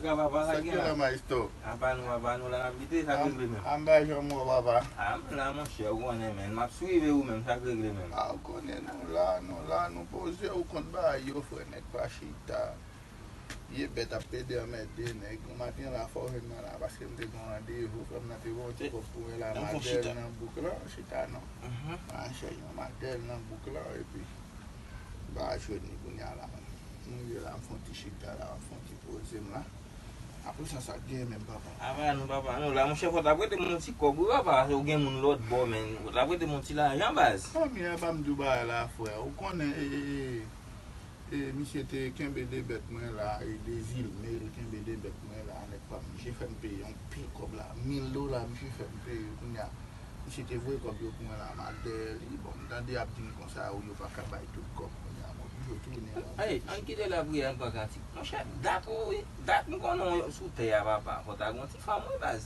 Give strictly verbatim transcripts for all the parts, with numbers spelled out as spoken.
Ka papa, sa k gen la? Sa k gen la, maestro? Apa nou, apa nou la n ap lite, sa k regle menm? An bay janm wè papa. A, m la, monchè, ou konnen, men. M ap swiv ou menm, sa k regle menm? A, ou konnen nou la, nou la, nou poze, ou konn bagay yo, frè, nèg pa chita. Vye bèt ap pede anmède nèg. Yon maten la, fò w jwenn mwen la, paske m te gen yon randevou, frè m nan te voye yon ti kòb pou mwen la, madèl nan bouk lan, chita non. Machè, yon madèl nan bouk lan, epi m pa jwenn li kounye a la. M rive la, m fè yon ti chita la, m fè yon ti poze m la. Apre sa, sa k genyen menm, papa? Apa nou, papa nou la, monchè, fò w ta prete m yon ti kòb, wi, papa, paske w gen moun lòt bò, men fò w ta prete m yon ti lajan, baz. Fanmi a pa m di w bagay la, frè. Ou konnen, e, e, e, E, misye te kenbe de bèt mwen la, e, de zil, men l kenbe de bèt mwen la, nèg pa m, misye fè m peye yon pil kòb la, mil dola, misye fè m peye, kounye a, misye te voye kòb yo pou mwen la, m al dèyè li, bon, m tande y ap di m konsa, yo pa ka bay tout kòb, kounye a, m oblije tounen la. Ay, ann kite lapriyè, ann pran kantik. Monchè, dat ou, wi, dat m konnen w sou tè a, papa, fò w ta gen yon ti fanm, wi, baz.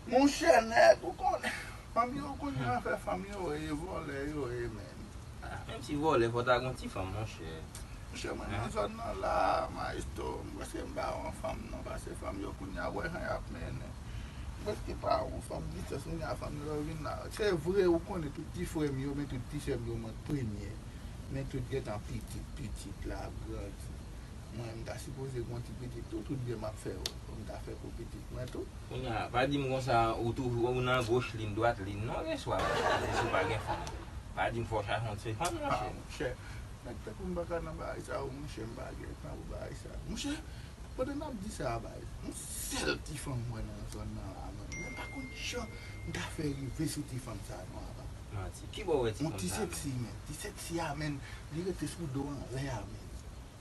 Monchè, nèg, ou konnen, fanm yo kounye a fè fanm yo ye, vòlè yo ye, men. Ah, menm si vòlè, fò ta gon ti fanm, monchè. Monchè, mwen nan zòn nan la, maestro, m prèske m pa wè yon fanm non, paske fanm yo kounye a, wè jan y ap mennen. M prèske pa wè yon fanm, distans kounye a, fanm yo vin la. Se vre, ou konnen tout ti frè m yo, men tout ti sè m yo, mwen premye. Men tout gentan pitit, pitit la, grandi. Mwen, m ta sipoze gon ti pitit tou, tout byen m ap fè yo, m ta fè pou pitit mwen tou. Kounye a, pa di m konsa, ou toujou, ou nan goch lin, dwat lin, non, reswa, si w pa gen fanm. Pa di m fò w chache yon ti fanm, monchè. Ah, monchè, nèg tankou m pa ka nan bagay sa yo, monchè, m pa gen tan pou bagay sa. Monchè, pandan n ap di sa, bay, yon sèl ti fanm m wè nan zòn nan la, mwen, mwen pa konn jan m ta fè rive sou ti fanm sa, non, apa. Manti. Ki bò w wè ti fanm sa? Yon ti seksi, men. Ti seksi a, men, li rete sou do anlè a, men.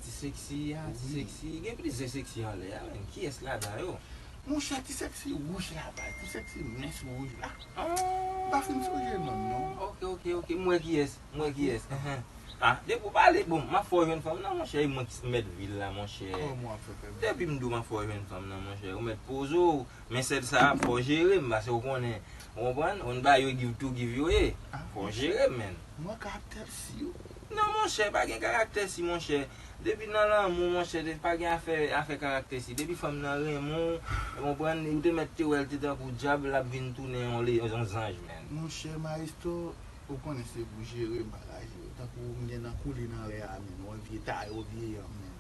Ti seksi a, ti seksi. Gen plizyè seksi anlè a, men. Kiyès ladan yo? Monchè, ti seksi wouj la, bay. Ti seksi mens wouj la. Ah. M pa fin sonje non, non. Ok, ok, ok. M wè kiyès. M wè kiyès. Enhen. Ah, depi w pale, bon, m ap fè w jwenn fanm nan, monchè, e mwen ki mèt vil la, monchè. Kòman w ap fè fè m? Depi m di w m ap fè w jwenn fanm nan, monchè, ou mèt poze w. Men sèl sa, fò w jere m, paske w konnen, ou konprann? Yon bagay yo give to give yo ye. Ah, fò w jere m, men. Mwen karaktè si yo. Non, monchè, pa gen karaktè si, monchè. Depi nan lanmou, monchè, de-, pa gen afè, afè karaktè si. Depi fanm nan renmen w, ou konprann, ou te mèt te wè l te tankou dyab, l ap vin tounen yon le-, yon zanj, men. Monchè, maestro, ou konnen se pou jere m, pa ka jere. Tankou m gen nan koulin anlè a, men. Wè vye tayo, vye yanm, men.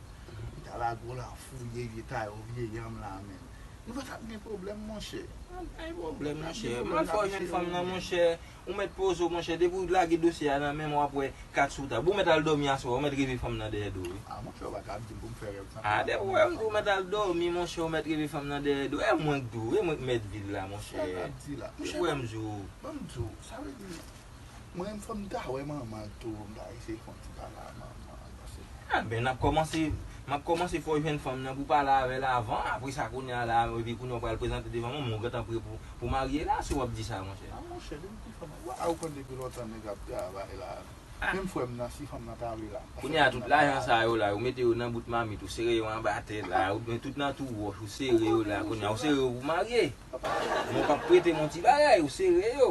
Li ta lage w la fouye, vye tayo, vye yanm la, men. Nou pa t ap gen pwoblèm, monchè. Pa gen pwoblèm, monchè. M ap fè w jwenn fanm nan, monchè. Ou mèt poze w, monchè. Depi w lage dosye a nan men m, w ap wè kat sou tab. Ou mèt al dòmi aswè, ou mèt reve fanm nan dèyè do w, wi. Ah, monchè, ou pa ka ap di m pou m fè rèv sa. Ah, depi w wè m di w mèt al dòmi, monchè, ou mèt reve fanm nan dèyè do w. E mwen k di w, e mwen k mèt vil la, monchè. Sa w ap di la? Depi w wè m di w. Ban m di w, sa vle di, mwen menm fò m ta wè manman l tou, m ta eseye fè yon ti pale a manman l, paske. Ah, ben, n ap kòmanse, m ap kòmanse fè w jwenn fanm nan pou pale avè l avan, apre sa, kounye a la, epi kounye a w pral prezante devan manman w, ou gentan pre pou, pou marye la, si w ap di sa, monchè. Ah, monchè, depi ki fanm, wa, ou konn depi lontan nèg ap travay la. Ah. Menm frè m nan, si fanm nan ta vle la. Kounye a, tout lajan sa yo la, ou mete yo nan bout mamit, ou sere yo anba tè la, ou met tout nan tou wòch, ou sere yo la, kounye a, ou sere yo pou marye. Men w p ap prete m yon ti bagay, ou sere yo.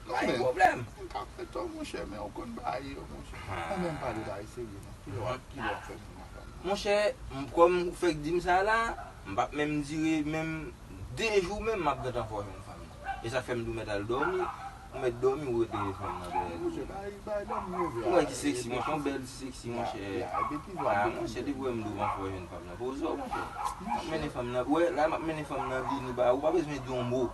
Pa gen pwoblèm. M pa prete w, monchè, men ou konn bagay yo, monchè. Ah. Ann menm pale bagay serye, non. Kilè w ap, kilè w ap fè moun nan fanm? Monchè, m, kòm ou fèk di m sa la, m p ap menm dire menm de jou menm, m ap gentan fè w jwenn fanm nan. E sa k fè m di w mèt al dòmi, ou mèt dòmi, ou rete fanm nan dèyè. Monchè, bay, bay dòmi, ou wè ki seksi, monchè, yon bèl ti seksi, monchè. Ah, monchè, depi w wè m di w m ap fè w jwenn fanm nan, poze w, monchè. M ap mennen fanm nan, wè, la m ap mennen fanm nan vini ba ou, ou pa bezwen di yon mo.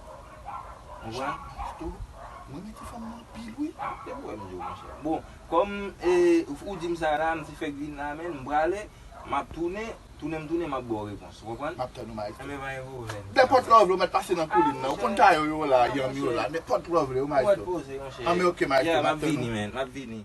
Konprann? Mwen mete fanm nan anpil, wi. Depi w wè m di w, monchè. Bon, kòm, e, ou di m sa la, m te fèk vin la, men m prale, m ap tounen, tounen m tounen, m ap ba w repons. Ou konprann? M ap tann ou, maestro. Enben, pa gen pwoblèm. Nenpòt lè w vle, ou mèt pase nan koulin nan. Ou konn tayo yo la, yanm yo la. Nenpòt lè w vle, wi, maestro. Ou mèt poze, monchè. Anben, ok, maestro, m ap tann ou. M ap vini, men, m ap vini.